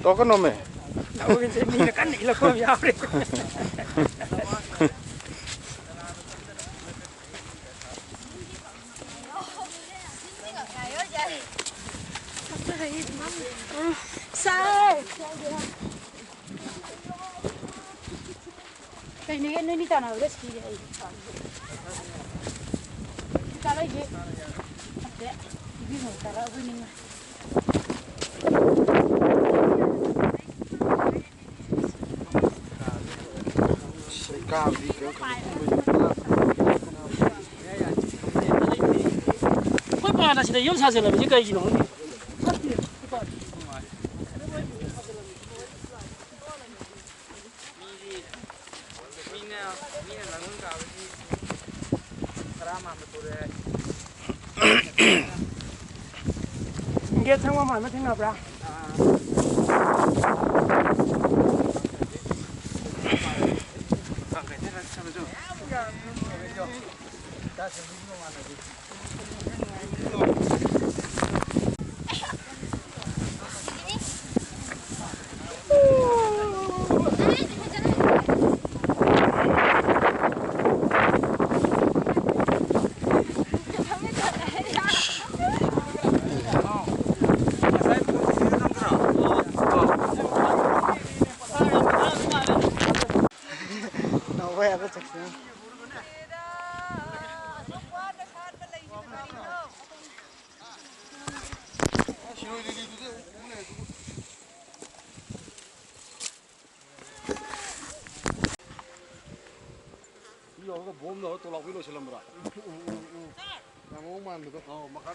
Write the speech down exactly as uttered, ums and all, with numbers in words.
ꯇꯧꯀꯅꯣꯃꯦ꯫ ꯇꯧꯔꯤꯁꯦ ꯃꯤꯅ ꯀꯟꯅ ꯏꯜꯂꯛꯄ ꯑꯃ ꯌꯥꯎꯔꯦ꯫ ꯁꯥꯏ꯫ ꯀꯩꯅꯣꯍꯦ, ꯅꯣꯏꯅꯤ ꯇꯥꯟꯅꯕꯗ ꯁꯤꯔꯦ ꯑꯩ꯫ ꯆꯥꯔꯛꯏꯁꯦ ꯐꯠꯇꯦ꯫ ꯏꯕꯦꯝꯃ ꯆꯥꯔꯛꯑꯕꯅꯤꯅ꯫ ꯑꯩꯈꯣꯏ ꯄꯥꯅ ꯁꯤꯗ ꯌꯨꯝ ꯁꯥꯖꯤꯜꯂꯕꯁꯤ ꯀꯩꯒꯤꯅꯣ ꯈꯪꯗꯦ꯫ ꯃꯤꯗꯤ, ꯃꯤꯅ, ꯃꯤꯅ ꯂꯥꯡꯕꯝ ꯀꯥꯕꯗꯤ ꯇꯔꯥ ꯃꯥꯟꯕ ꯄꯨꯔꯛꯑꯦ꯫ ꯒꯦꯠ ꯁꯪꯕ ꯃꯥꯟꯕ ꯊꯦꯡꯅꯕ꯭ꯔꯥ? ꯍꯣꯏ, ꯑꯗꯨ ꯆꯠꯁꯤ꯫ ꯁꯤ ꯌꯧꯔꯒ ꯕꯣꯝ ꯇꯧꯔ ꯇꯣꯂꯥꯎꯕꯤ ꯂꯣꯏꯁꯤꯜꯂꯝꯕ꯭ꯔꯥ? ꯎꯝ, ꯎꯝ, ꯎꯝ꯫ ꯌꯥꯝ ꯃꯑꯣꯡ ꯃꯥꯟꯕꯗꯣ꯫ ꯑꯧ, ꯃꯈꯥ